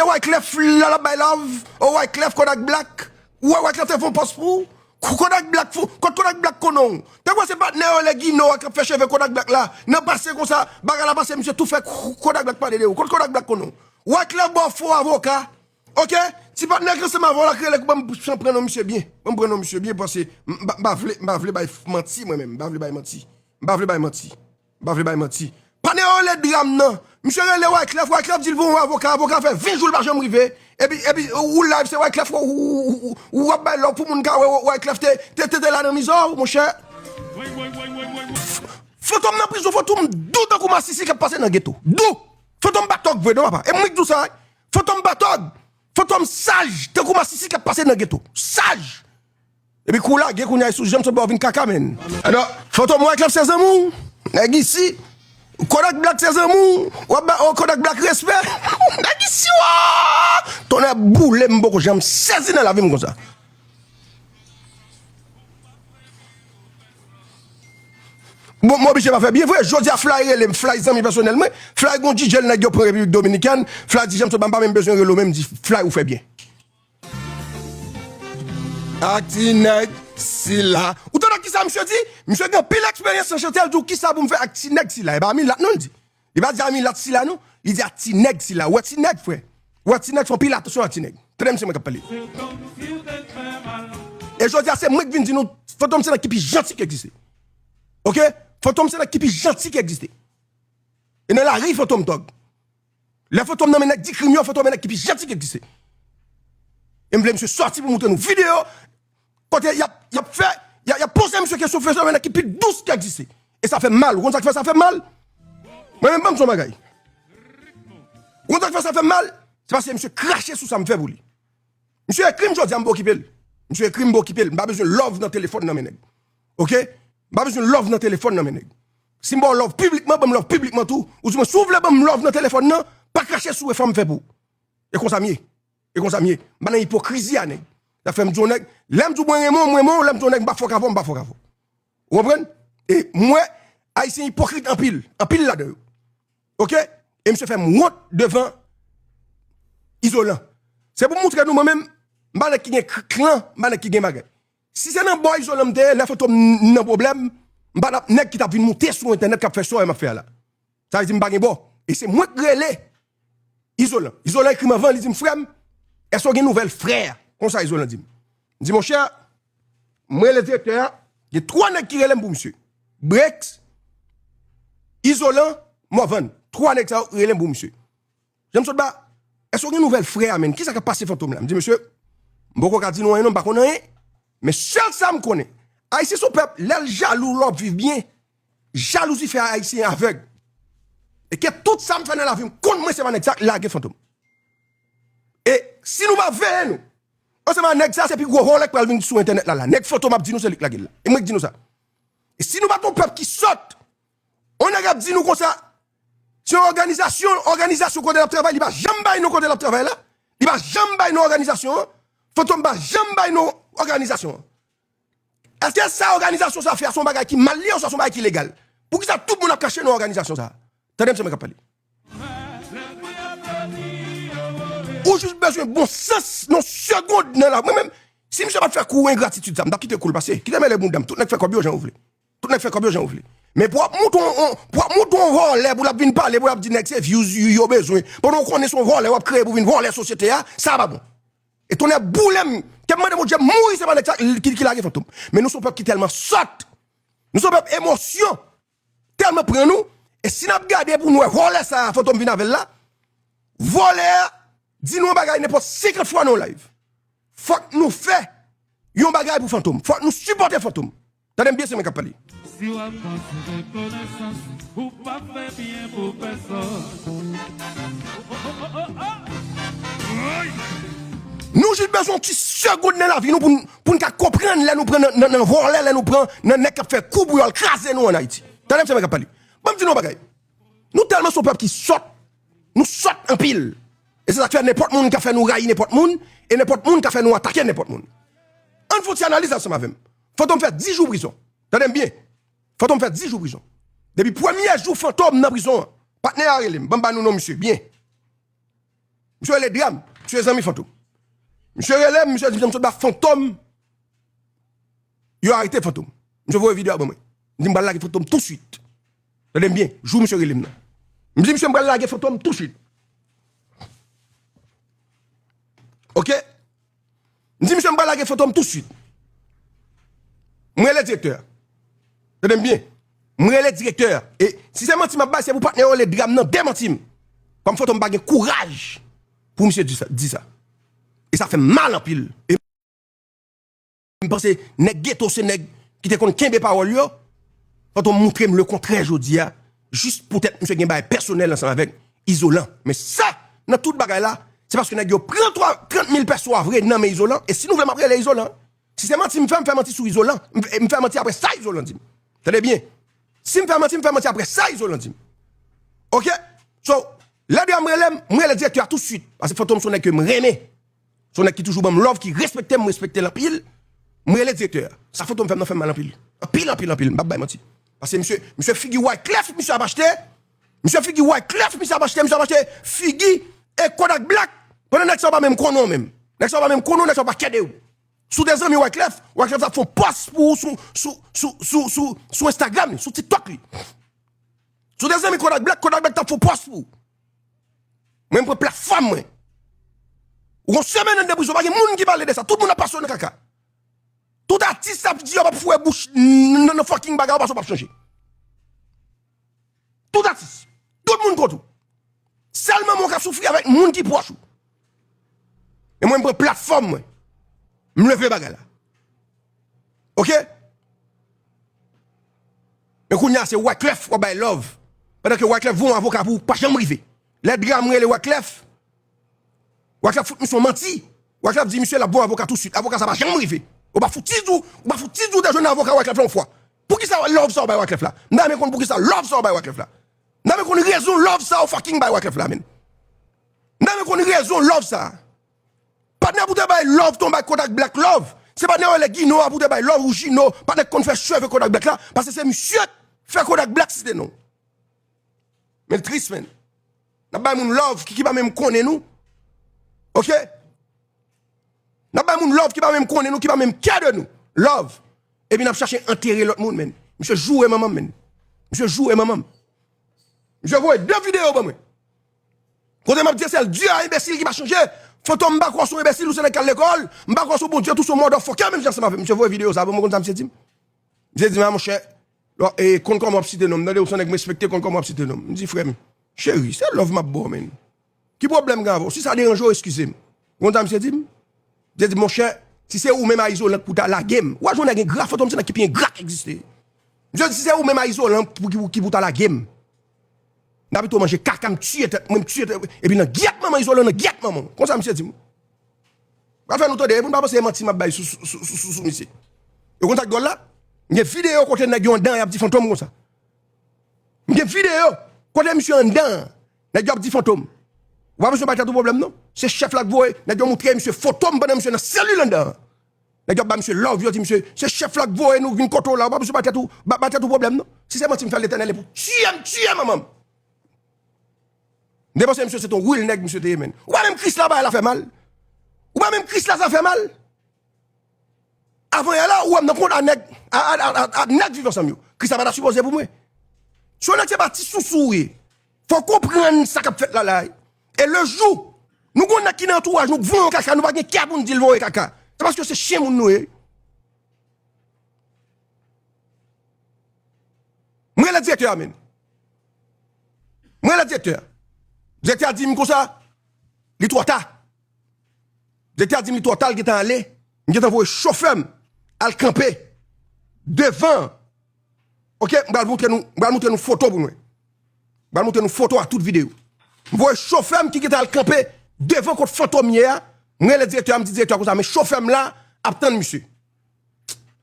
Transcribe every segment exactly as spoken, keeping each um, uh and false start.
Wyclef la, l ap bay love. O Wyclef, Kodak Black. Ou wè Wyclef te fè yon pòs pou ou? Kodak Black fou. Kot Kodak Black konnen w? Te kwè se patnè yo Legino a k ap fè cheve Kodak Black la. Nan pase konsa, bagay la pase, misye tou fè Kodak Black pale de ou. Kot Kodak Black konnen w? Wyclef ba w fo avoka. Oke? Ti patnè ki ansanm avè w la k rele, ban m pran non misye byen. Ban m pran non misye byen, paske m pa, m pa vle, m pa vle bay manti mwen menm. M pa vle bay manti. M pa vle bay manti. M pa vle bay manti. Patnè yo rele Dram nan. Misye rele Wyclef, Wyclef di l voye yon avoka, avoka fè ven jou l pa janm rive. Epi, epi ou live, se Wyclef ou, ou, ou, ou, ou ap bay love pou moun ka wè Wyclef te, te, te, te la nan mizè w, monchè. Fantom nan prizon, Fantom dou tankou masisi k ap pase nan geto. Dou! Fantom pa tòg vre non, papa. E mwen k di w sa, wi. Fantom pa tòg. Fantom saj tankou masisi k ap pase nan geto. Saj! Epi kou lage kounye a sou janm sot ba w vin kaka, menn. Alò, Fantom Wyclef se zanmi w. Nèg isi. Kodak Black se zanmi w. W ap ba, oh, Kodak Black respè. Nèg isi, wa! Tonnè boule m, m poko janm sezi nan lavi m konsa. Bon, m oblije pa fè byen vre. Jodi a, Fly rele m, Fly zanmi pèsonèl mwen. Fly gon djidjèl nèg yo pran Repiblik Dominikèn. Fly di, Janm sot ba m pa menm bezwen rele w menm, di, Fly, ou fè byen. Ak ti nèg sila. Ou tande kisa misye di? Misye gen anpil eksperyans nan chante, l di w kisa pou m fè ak ti nèg sila. E pa milat non l di. Li pa di a milat sila non. Li di a ti nèg sila. Ou wè ti nèg, frè? Ou wè ti nèg, fè anpil atansyon a ti nèg. Tande misye mwen k ap pale. E jodi a se mwen k vin di nou, Fantom se nèg ki pi janti ki egziste. Oke? Fantom se nèg ki pi janti ki egziste. E nan lari Fantom tòg. Lè Fantom nan men nèg di krim yo, Fantom e nèg ki pi janti ki egziste. E m vle misye sòti pou montre nou videyo kote y ap, y ap fè, y ap, y ap poze misye kesyon, Fantom e nèg ki pi dous ki egziste. E sa fè m mal. Ou konn sa k fè sa fè m mal? Mwen menm, ban m di w yon bagay. Ou konn sa k fè sa fè m mal? Se paske misye krache sou sa m fè pou li. Misye ekri m jodi a, m pa okipe l. Misye ekri m, m pa okipe l. M pa bezwen love nan telefòn nan men nèg. Oke? M pa bezwen love nan telefòn nan men nèg. Si m ba w love piblikman, ban m love piblikman tou. Oudimwen, si w vle ban m love nan telefòn nan, pa krache sou efò m fè pou ou. E konsa m ye. E konsa m ye. M pa nan ipokrizi a nèg. Sa fè m di yon nèg, lè m di w mwen renmen w, mwen renmen w, lè m di yon nèg m pa fòk avè w, m pa fòk avè w. Ou konprann? E m wè Ayisyen ipokrit anpil, anpil ladan yo. Oke? E misye fè m wont devan Izolan. Se pou m montre nou mwen menm, m pa nèg ki gen k-, klan, m pa nèg ki gen bagay. Si se nan bò Izolan m te ye, lè Fantom nan pwoblèm, m pa t ap nèg ki t ap vin moute sou entènèt k ap fè sa w wè m ap fè a la. Sa vle di m pa gen bò. E se mwen k rele Izolan. Izolan ekri m anvan, li di m, "Frè m, èske w gen nouvèl frè a?" Konsa Izolan di m. M di, "Monchè, mwen rele direktè a, gen twa nèg ki rele m pou misye. Breaks, Izolan, Morvan. Twa nèg sa yo rele m pou misye." Jan m sot ba, "Èske w gen nouvèl frè a, menn? Kisa k ap pase Fantom la?" M di, "Mesye, m poko ka di nou anyen non, m pa konn anyen. Men sèl sa m konnen, Ayisyen se yon pèp, lè l jalou, lè w ap viv byen, jalouzi fè Ayisyen avèg. E ke tout sa m fè nan lavi m kont mwen, se pa nèg sa k lage Fantom. E si nou pa veye nou, ansanm ak nèg sa, se pi gwo vòlè k pral vin sou entènèt la, la. Nèg Fantom ap di nou se li k lage l la. E mwen k di nou sa. E si nou pa t yon pèp ki sòt, yon nèg ap di nou konsa, se yon òganizasyon, òganizasyon kote l ap travay, li pa janm bay non kote l ap travay la. Li pa janm bay non òganizasyon an. Fantom pa janm bay non òganizasyon an. Èske sa òganizasyon sa fè a se yon bagay ki mal li ye, oswa se yon bagay ki legal? Poukisa tout moun ap kache non òganizasyon sa? Tande m, se mwen k ap pale. Ou jis bezwen bon sans nan segonn nan la. Mwen menm, si misye pa t fè kou engratitid sa, m t ap kite kou l pase. Kite mele bounda m. Tout nèg fè kòb yo jan yo vle. Tout nèg fè kòb yo jan yo vle. Men pou w ap monte yon, yon, pou w ap monte yon vòlè, pou l ap vin pale, pou l ap di nèg se views yo bezwen. Pandan w konnen se yon vòlè w ap kreye pou vin vòlè sosyete a, sa pa bon. E tonnè boule m, ke m mande Bondye mouri, se pa nèg sa ki, ki lage Fantom. Men nou se yon pèp ki tèlman sòt. Nou se yon pèp emosyon tèlman pran nou. E si n ap gade pou n wè vòlè sa a Fantom vin avè l la, vòlè a di nou yon bagay nenpòt senkant fwa nan yon live. Fòk nou fè yon bagay pou Fantom. Fòk nou sipòte Fantom. Tande m byen, se mwen k ap pale. Si w ap chèche konesans, ou p ap fè byen pou pèsòn. Nou jis bezwen yon ti segonn nan lavi nou pou n, pou n ka konprann lè nou pran nan, nan, nan vòlè, lè nou pran nan nèg k ap fè kou pou yo al kraze nou ann Ayiti. Tande m, se mwen k ap pale. Ban m di nou yon bagay. Nou tèlman se yon pèp ki sòt. Nou sòt anpil. E se sa k fè nenpòt moun ka fè nou rayi nenpòt moun, e nenpòt moun ka fè nou atake nenpòt moun. Ann fè yon ti analiz ansanm avè m. Fantom fè dis jou prizon. Tande m byen. Fantom fè dis jou prizon. Depi premye jou Fantom nan prizon an, patnè a rele m. Ban m ba nou non misye byen. Misye rele Dram. Misye zanmi Fantom. Misye rele m, misye di m, "Fantom, sot ba Fantom." Yo arete Fantom. Misye voye videyo a ban mwen. Li di m pral lage Fantom touswit. Tande m byen, jou misye rele m nan. M di misye m pral lage Fantom touswit. Oke? M di misye m pral lage Fantom touswit. M rele direktè a. Tande m byen. M rele direktè a. E si se manti m ap bay, se pou patnè yo rele Dram nan demanti m. Kòm Fantom pa gen kouraj pou misye di sa, di sa. E sa fè m mal anpil. E M panse nèg geto se nèg ki te konn kenbe pawòl yo. Fantom montre m lekontrè jodi a, jis poutèt misye gen bagay pèsonèl ansanm avèk Izolan. Men sa, nan tout bagay la, se paske nèg yo pran twa, trant mil pèso a vre nan men Izolan, e si nou vle m ap rele Izolan. Si se manti m fè, m fè manti sou Izolan. M, m fè manti apre sa Izolan di m. Tande byen. Si m fè manti, m fè manti apre sa Izolan di m. Oke? So, lè Dram rele m, m rele direktè a touswit. Paske Fantom se yon nèg ke m renmen. Se yon nèg ki toujou ban m love, ki respekte m, m respekte l anpil. M rele direktè a. Sa Fantom fè m nan fè m mal anpil. Anpil, anpil, anpil. M p ap bay manti. Paske misye, misye figi Wyclef, misye ap achte. Misye figi Wyclef, misye ap achte, misye ap achte figi e Kodak Black. Pandan nèg sa yo pa menm konnen w menm. Nèg sa yo pa menm konnen w, nèg sa yo pa kè de ou. Si w te zanmi Wyclef, Wyclef t ap fè yon pòs pou ou sou, sou, sou, sou, sou, sou Instagram li, sou TikTok li. Si w te zanmi Kodak Black, Kodak Black t ap fè yon pòs pou ou. Mwen, m pran platfòm mwen. Ou gon semèn anndan prizon, pa gen moun ki pale de sa. Tout moun ap pase w nan kaka. Tout atis ap di yo p ap foure bouch nan, nan fucking bagay, w pase w p ap chanje. Tout atis. Tout moun kont ou. Sèl manman w ka soufri avèk moun ki pwòch ou. E mwen, m pran platfòm mwen. M leve bagay la. Oke? Men kounye a, se Wyclef w ap bay love. Pandan ke Wyclef voye yon avoka pou ou, pa janm rive. Lè Dram rele Wyclef, Wyclef fout misye yon manti. Wyclef di misye l ap voye avoka touswit. Avoka sa pa janm rive. Ou pa fouti di w, ou pa fouti di w te jwenn avoka Wyclef la yon fwa. Poukisa love sa w bay Wyclef la? M ta renmen konn poukisa love sa w bay Wyclef la. M ta renmen konn rezon love sa w fucking bay Wyclef la, menn. M ta renmen konn rezon love sa. Patnè pou te bay love, ton bay Kodak Black love. Se patnè yo rele Gino a pou te bay love ou Gino, patnè k konn fè cheve Kodak Black la, paske se misye k fè Kodak Black site non. Men l tris, menn. N ap bay moun love ki, ki pa menm konnen nou. Oke? N ap bay moun love ki pa menm konnen nou, ki pa menm kè de nou. Love. Epi n ap chache antere lòt moun, menn. Misye joure manman m, menn. Misye joure manman m. Misye voye de videyo ban mwen. Kote m ap di se l di a enbesil ki pa chanje. Fantom, m pa kwè w se yon enbesil, ou se nèg k al lekòl. M pa kwè w se yon Bondye, tou se yon motherfucker, menm jan ansanm avè m. Misye voye videyo sa ban mwen, konn sa misye di m? Misye di m, a monchè, lò, e, konn kòman w ap site non m. Tande, ou se yon nèg m respekte, konn kòman w ap site non m. M di, frè m, cheri, se love m ap ba w, menn. Ki pwoblèm gen avè w? Si sa deranje w, eskize m. Ou konn sa misye di m? Misye di m, monchè, si se ou menm a izolan k pou ta lage m. Ou a jwenn nèg engra, Fantom se nèg ki pi engra k egziste. Misye di, si se ou menm a izolan pou ki, ki pou ta lage m. M ta pito manje kaka, m tiye tèt mwen, m tiye tèt mwen. Epi nan gyèt manman izolan, nan gyèt manman w. Konsa misye di m. Pral fè nou tande, epi n pa panse e manti m ap bay sou, sou, sou, sou, sou misye. Ou konn sa k dwòl la? M gen videyo kote nèg yo anndan y ap di Fantom konsa. M gen videyo kote misye anndan an, nèg yo ap di Fantom. Ou pa bezwen bay tèt ou pwoblèm non. Se chèf la k voye, nèg yo moutre misye foto m pandan misye nan selil anndan an. Nèg yo ap ba misye love, yo di misye, se chèf la k voye nou vin kote w la, ou pa bezwen bay tèt ou, ba, bay tèt ou pwoblèm non. Si se manti m fè, Letènèl e pou tiye m, tiye manman m. M te panse misye se t on real nèg misye te ye, menn. Ou pa menm Kris la, bagay la fè mal. Ou pa menm Kris la, sa fè mal. Avan yè la, ou wè m nan kontra nèg, a, a, a, a, a nèg Viv Ansanm yo. Kris la pa ta sipoze pou mwen. Si w nèg se pa ti sousou ou ye, fò w konprann sa k ap fèt la, la. E le jou, nou gon nèg ki nan antouraj nou, k voye yon kaka, nou pa gen kè pou n di l voye kaka. Se paske se chen moun nou ye. Mwen rele direktè a, menn. Mwen rele direktè a. Direktè a di m konsa, li twò ta. Direktè a di m li twò ta, l gentan ale. M gentan voye chofè m al kanpe devan. Oke, m pral montre nou, m pral montre nou foto pou mwen. M pral montre nou foto a tout videyo. M voye chofè m ki gentan al kanpe devan kot Fantom ye a. Mwen rele direktè a, m di direktè a konsa, men chofè m la ap tann misye.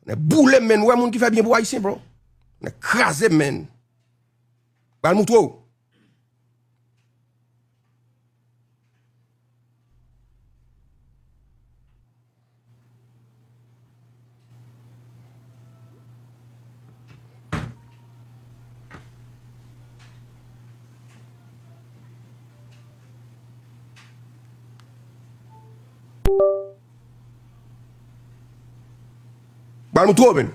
Nèg boule m, menn. Ou wè moun ki fè byen pou Ayisyen, bro? Nèg kraze m, menn. Pral moutre w. Al moutre w, menn.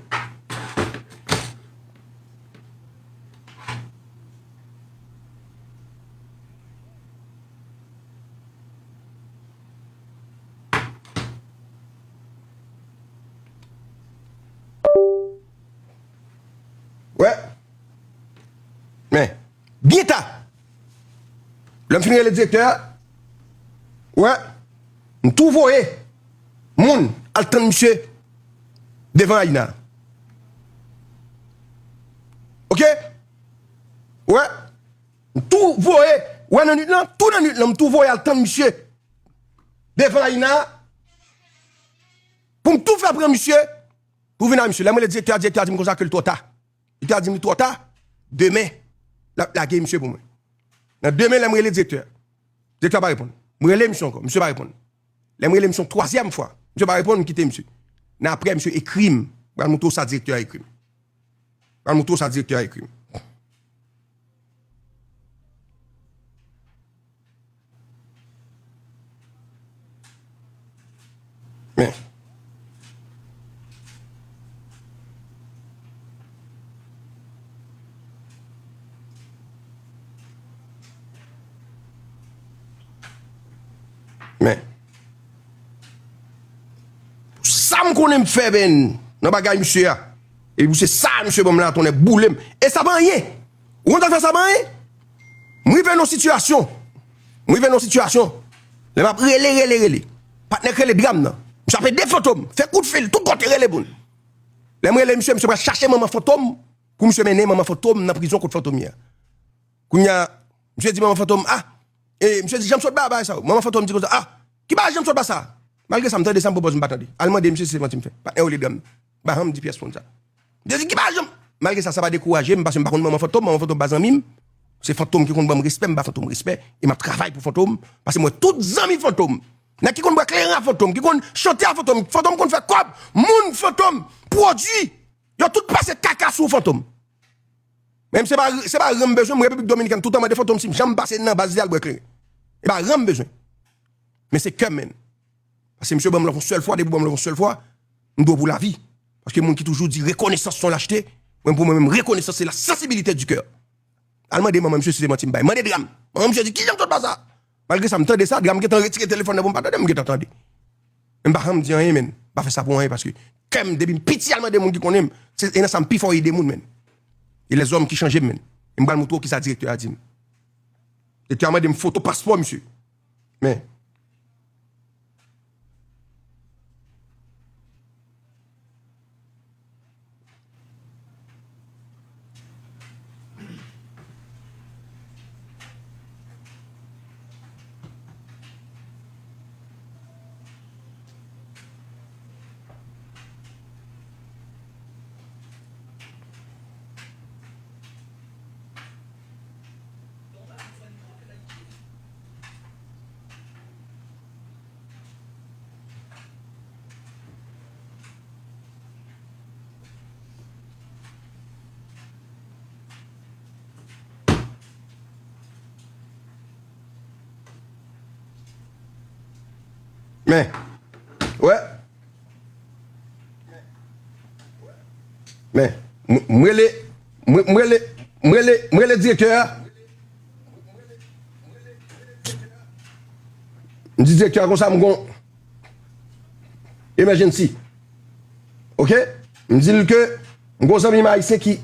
Wè. Men, byen ta. Lè m fin rele direktè a, wè, m tou voye moun al tann misye devan Ayina. Oke? Wè, m tou voye, wè, nan nwit lan, tou nan nwit lan, m tou voye al tann misye devan Ayina pou m tou fè pran misye, pou vin a misye. Lè m rele direktè a, direktè a di m konsa ke l twò ta. Li te di m li twò ta, demen, l ap lage misye pou mwen. Nan demen, lè m rele direktè a, direktè a pa reponn. M rele misye ankò, misye pa reponn. Lè m rele misye yon twazyèm fwa, misye pa reponn, m kite misye. Nan apre, misye ekri m. Pral montre w sa direktè a ekri m. Pral montre w sa direktè a ekri m. Men. Men. Sa m konnen m fè, men, nan bagay misye a. Epi pou se sa, misye ban m la, tonnè boule m. E sa pa anyen. Ou konn sa k fè sa pa anyen? M rive nan sitiyasyon. M rive nan sitiyasyon. Lè m ap rele, rele, rele. Patnè k rele dram nan. Misye ap ede Fantom. Fè kout fil, tout kote rele moun. Lè m rele misye, misye pral chache manman Fantom pou misye mennen manman Fantom nan prizon kot Fantom ye a. Kounye a, misye di manman Fantom, ah, e misye di, jan m sot ba bagay sa yo. Manman Fantom di konsa, ah, ki bagay jan m sot ba sa? Malgre sa, m tande sa, m pran pòz m pa tande. Al mande misye si se manti m fè. Patnè w rele dram. M pa janm di pyès moun sa. M te di, ki bagay jan m. Malgre sa, sa pa dekouraje m, paske m pa konn manman Fantom, manman Fantom pa zanmi m. Se Fantom ki konn ban m respè, m ba Fantom respè, e m ap travay pou Fantom, paske m wè tout zanmi Fantom. Nèg ki konn bwè kleren a Fantom, ki konn chante a Fantom, Fantom konn fè kòb, moun Fantom, pwodui, yo tout pase kaka sou Fantom. Men se pa, se pa ran m bezwen, mwen Repiblik Dominikèn, toutan mande Fantom si m janm pase nan baz li al bwè kleren. E pa ran m bezwen. Men se kè m, menn. Paske misye ban m lòf yon sèl fwa, depi w ban m lòf yon sèl fwa, m dwe w pou lavi. Paske moun ki toujou di rekonesans se yon lachte, mwen pou mwen menm, rekonesans se la sensibilité du cœur. Al mande manman misye si se manti m bay. Mande dram. Manman misye di, kijan m sot ba sa? Malgre sa, m tande sa, dram gentan retire telefòn nan pou m pa tande, m gentan tande. Men m pa janm di anyen, menn. M pa fè sa pou anyen, paske kè m, depi m piti, al mande moun ki konnen m, se, e nan sa m pi fò ede moun, menn. E lèzòm ki chanje m, menn. E m pral montre w kisa direktè a di m. Direktè a mande m foto paspò misye. Men. Men, wè. Men, m, m rele, m, m rele, m rele, m rele direktè a. M di direktè a konsa, m gon emergency. Oke? M di l ke m gon zanmi m ayisyen ki,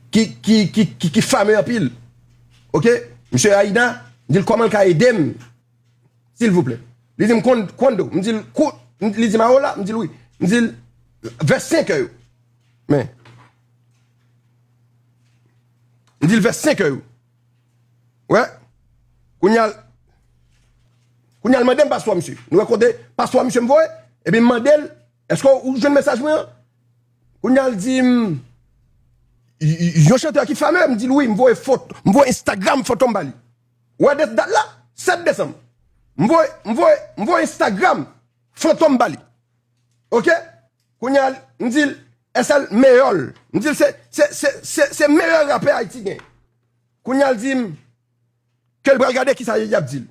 ki, ki, ki, ki, ki fame anpil. Oke? Misye Aida, m di l kòman l ka ede m. Silvouplè. Li di m, "Kon-, quando?" M di l, "Kou-," li di m, "Aola?" M di l, "Wi." M di l, "Vè senk è yo." Men. M di l, "Vè senk è yo." Wè. Kounye a, kounye a l mande m paspò misye. Nou wè kote paspò misye m voye? Epi m mande l, "Èske w jwenn mesaj mwen an?" Kounye a l di m, "Y-, y-, yon chantè ki fame?" M di l, "Wi." M voye foto, m voye Instagram Fantom ba li. Ou wè dat la? Sèt desanm. M voye, m voye, m voye Instagram Fantom ba li. Oke? Kounye a, m di l, "Èske l meyè l?" M di l, "Se, se, se, se, se meyè rapè Ayiti gen." Kounye a, l di m, ke l pral gade kisa y ap di l.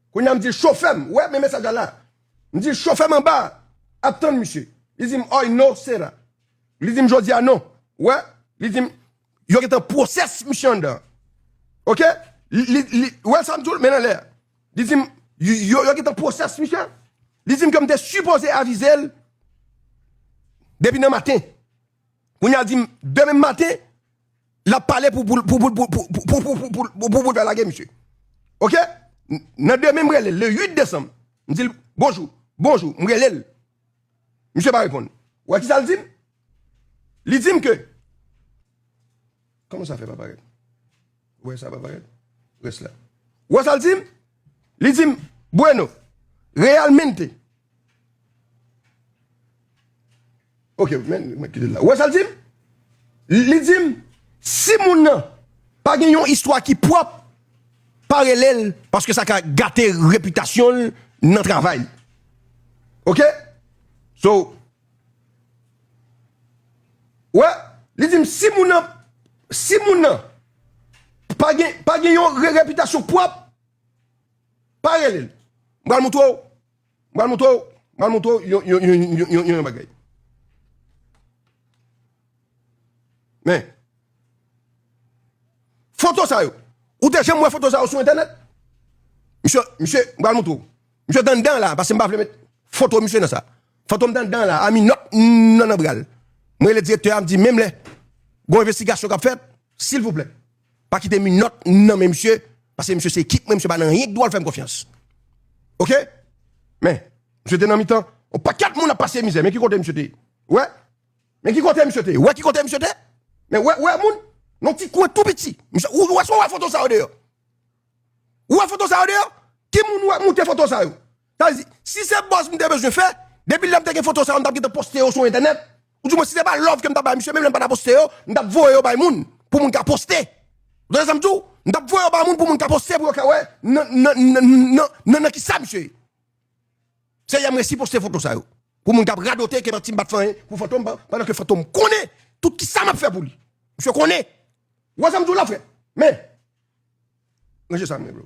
Kounye a, m di l, "Chofè m, wè, men mesaj la la." M di l, "Chofè m anba a ap tann misye." Li di m, "Hoy no será." Li di m jodi a non. Wè, li di m, yo gentan pwosès misye anndan. Oke? Li, li, li, wè sa m di w, men nan lè. Li di m, yo, yo, yo gentan pwosès misye. Li di m ke m te sipoze avize l depi nan maten. Kounye a l di m, demen maten, l ap pale pou, pou, pou pou l fè lage misye. Oke? N- Nan demen, m rele l, le uit desanm. M di l, bonjou, bonjou, m rele l. Misye pa reponn. Ou wè ki sa l di m? Li di m ke, kòman sa fè pa parèt? Ou wè sa pa parèt? Rès la. Ou wè sa l di m? Li di m, bueno, realmente. Ok, men, men kite l la. Ou wè sa l di m? Li di m, si moun nan pa gen yon istwa ki pwòp, pa rele l, paske sa ka gate repitasyon l nan travay. Ok? So, wè, li di m, si moun nan, si moun nan pa gen, pa gen yon re- repitasyon pwòp, pa rele l. M pral montre w, m pral montre w, m pral montre w yon, yon, yon, yon, yon, yon, yon bagay. Men, foto sa yo, ou te janm wè foto sa yo sou entènèt? Misye, misye, m pral montre w. Misye t anndan la, paske m pa vle met foto misye nan sa. Foto m t anndan la, a minòt nan, nan bra l. Mwen rele direktè a, m di, menm lè gon envestigasyon k ap fèt, silvouplè, pa kite minòt nan men misye, paske misye se ekip mwen, misye pa nan anyen k dwe al fè m konfyans. Ok? Men, misye te nan mitan, yon pakèt moun ap pase mizè, men ki kote misye te ye? Wè? Men ki kote misye te ye? Wè ki kote misye te ye? Men wè, wè moun, nan ti kwen tou piti. Misye, ou, ou wè, ou wè foto sa yo deyò? Ou wè foto sa yo deyò? Ki moun ou wè moute foto sa yo? Sa vle di, si se buzz m te bezwen fè, depi lè m te gen foto sa yo, m t ap gentan poste yo sou entènèt. Ou di mwen, si se pa love ke m t ap bay misye, menm lè m pa ta poste yo, m t ap voye yo bay moun, pou moun ka poste. Ou tande sa m di w? M t ap voye yo bay moun pou moun ka poste, pou yo ka wè nan, nan, nan, nan, nan, nan kisa misye ye. Seyè, m resi poste foto sa yo. Pou moun k ap radote ke manti m pa t fè anyen pou Fantom, pa- pandan ke Fantom konnen tout kisa m ap fè pou li. Misye konnen. Ou wè sa m di w la, frè? Men, ranje sa m, bro.